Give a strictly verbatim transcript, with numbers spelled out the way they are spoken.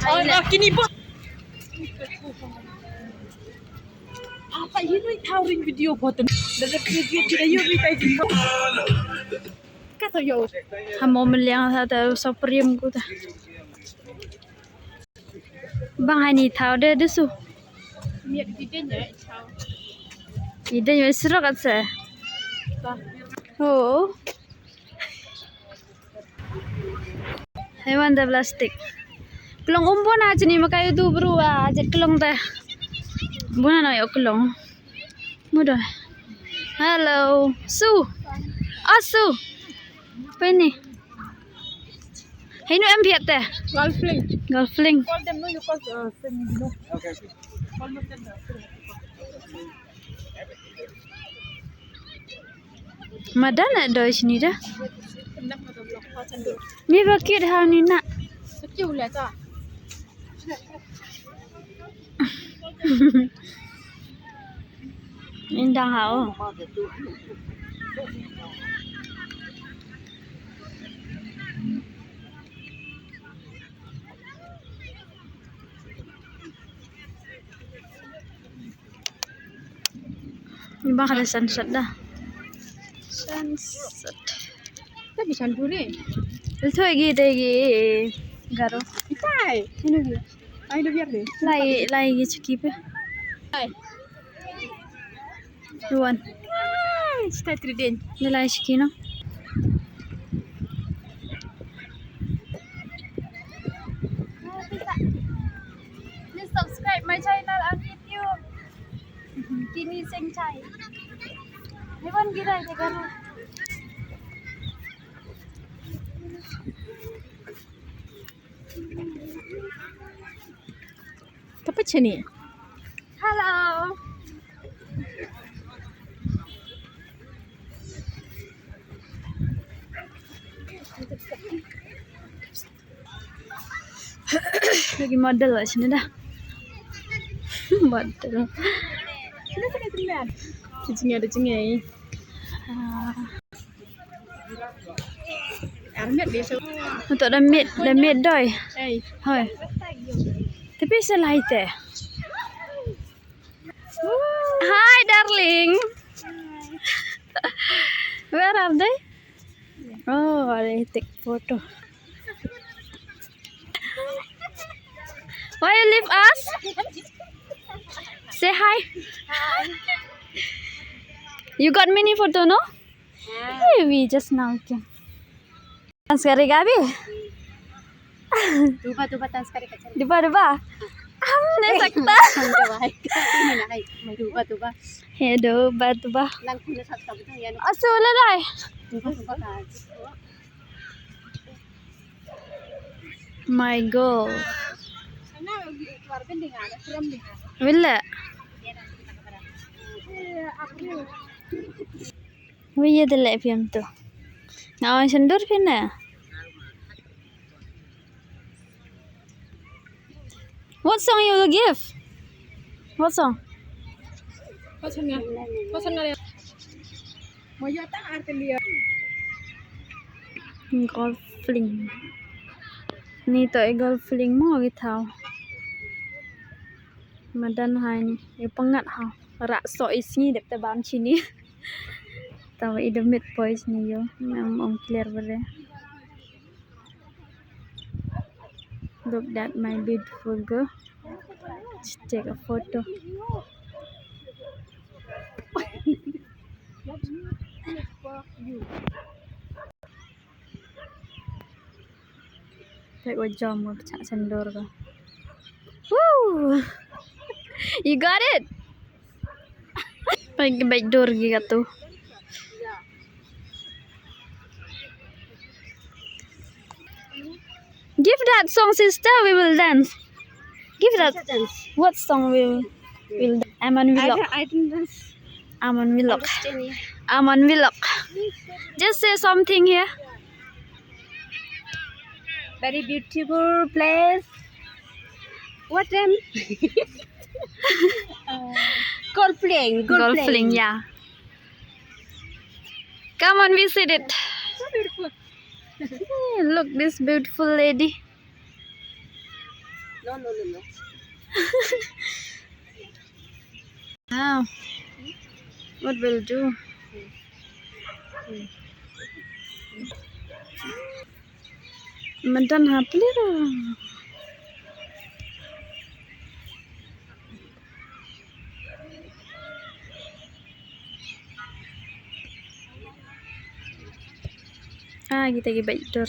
Ay, na kini ba. Apa ini tawring video button. Dapat video kita yuk kita jumpa. Kata yo. Hamo meliang sa ta so prim ku ta. Bang hani thaw de de su. Miat di den ya thaw. Di den ya sirok at se. Oh. Hai wan da plastic. Klong umbon ha chini makai tu bru a jet klong ta. Bona na yo klong. Muda. Hello. Su. Asu. Pene. Hei nu em biat te. Golfling. Golfling. Call them no you call uh, send me no. Okay, okay. Call them. Madan na doi sini da. Mi bakit ha ni nak. Sakit ulah tak? Indang hao. Ni ba ka sunset da. Sunset. Tapi sunset ni. Itu lagi, lagi. Garo. Itai. Ini dia. Ai, do biar deh. Lai, lai gi chiki pe. Ai. Duan. Ai, stai tridin. Ni lai chiki no. Please subscribe my channel on YouTube. Kini Seng Chai. Ni wan gila ni kan. Tapa chini. Hello. Lagi model lah sini dah. Model. Sini, sini, sini. Di sini ada sini. Ah. Untuk dah meet, dah meet doi. Hoi. Tapi selai teh. Hi darling. Where are they? Oh, they take photo. Why you leave us? Say hi. You got many photo, no? Hey, we just now came. Dance karega abhi? Duba duba dance karega. Duba duba. Hum nahi sakta. Duba duba. Hey duba duba. Asu lalai. Duba duba. My girl. Willa. Wi ye de leh phi em to. Nga wan shandur phi ne. What song you will give? What song? Golf fling. Ni to e golf fling mo ki thaw. Madan hai ni, ïa pyngat ha. Rak soh i sngi dep te bam chini. Tawa i da mit poi chini ïo. Ngam ong clear bare. Look at my beautiful girl. Just take a photo. Peit wa jam wa pynchah sendor ka. Woo! You got it. Peit, peit dur gi katu. Give that song, sister. We will dance. Give that. What song we will, will dance? Aman Wilok. I don't, I don't dance. Aman Wilok. Aman Wilok. Just say something here. Very beautiful place. What name? Golf fling. Golf fling, yeah. Come on, visit it. So beautiful. This beautiful lady. No, no, no, no. Now, what will do? Mynta ha plir. Ah, kita ki bait dur.